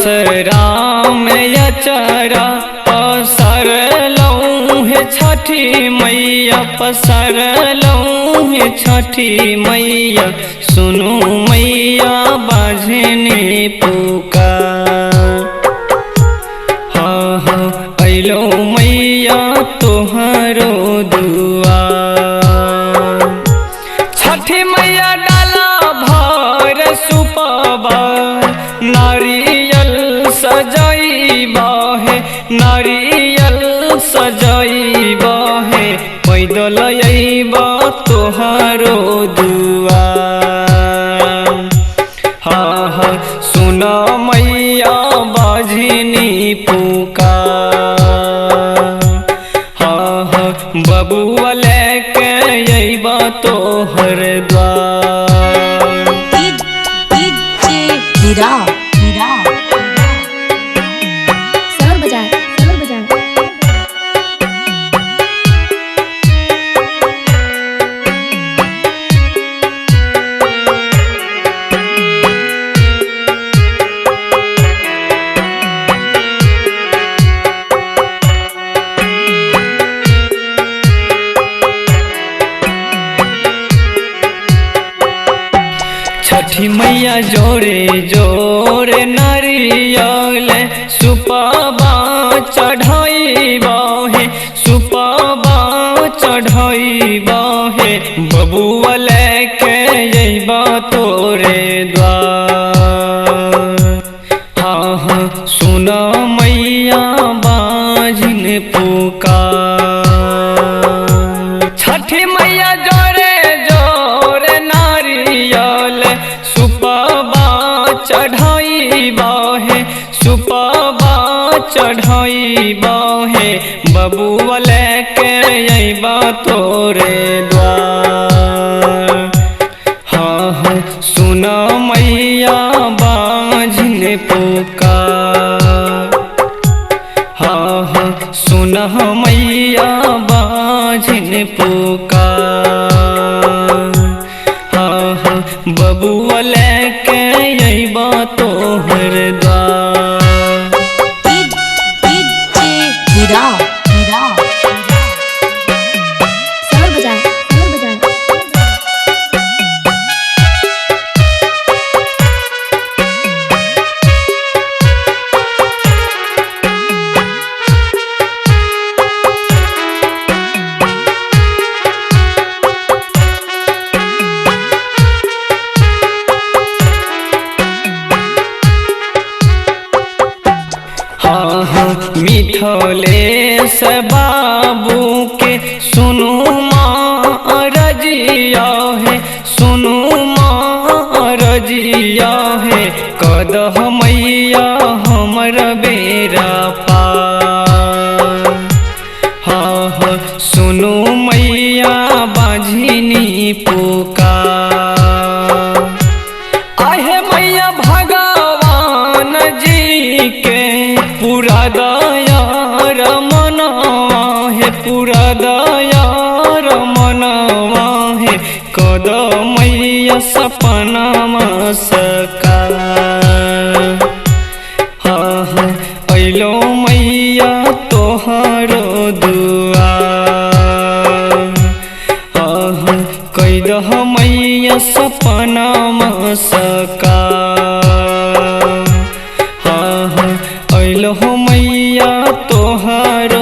असरा में अचरा पसरलौं हे छठी मैया, पसरलौं हे छठी मैया, सुनू मैया बाझने पुकार। हाँ हाँ अइलो मैया तोहरो दुआर। छठी मैया डाला भर सुपबा, नारियल सजैबा हे, नारियल सजैबा हे, पैदल अइबा तोहरो दुआर। हाँ हाँ सुन मैया बाझनी पुकार। हाँ हाँ बबुआ लेके अइबा तोहर द्वार। हीरा हीरा सदर बाजार, सदर बाजार। छठी मैया जोड़े जोड़े नारियल सुपबा चढ़ैबा हे, सुपबा चढ़ैबा हे, बबुआ लेके अइबा तोरे द्वार। हाँ हाँ सुन मैया बाझिन पुकार। छठी मैया जोड़े जोड़े नारियल सुपबा चढ़ैबा हे, सुपबा चढ़ैबा हे, बबुआ लेके अइबा तोरे द्वार। हाँ हाँ सुन मैया बाझिन पुकार। हाँ हाँ सुन मैया बाझिन पुकार। हाँ हाँ बबुआ लेके अइबा तोहर द्वार। हीरा हीरा सदर बाजार, सदर बाजार। हाँ हाँ मिथलेश बाबू के सुनू माँ रजिया है, सुनू माँ रजिया है, कदह मैया हमर बेरा पार। हाँ हाँ सुनू मैया बाझिनी पुकार। आहे मैया भगवान जी के पूरा दया रमनवा हे, पूरा दया रमनवा हे, कद मैया सपनामा सकार। हाँ हाँ अइलो मैया तोहरो दुआर। हाँ हाँ कह दह मैया सपनामा सकार। हाँ हाँ अइलो मैया तोहर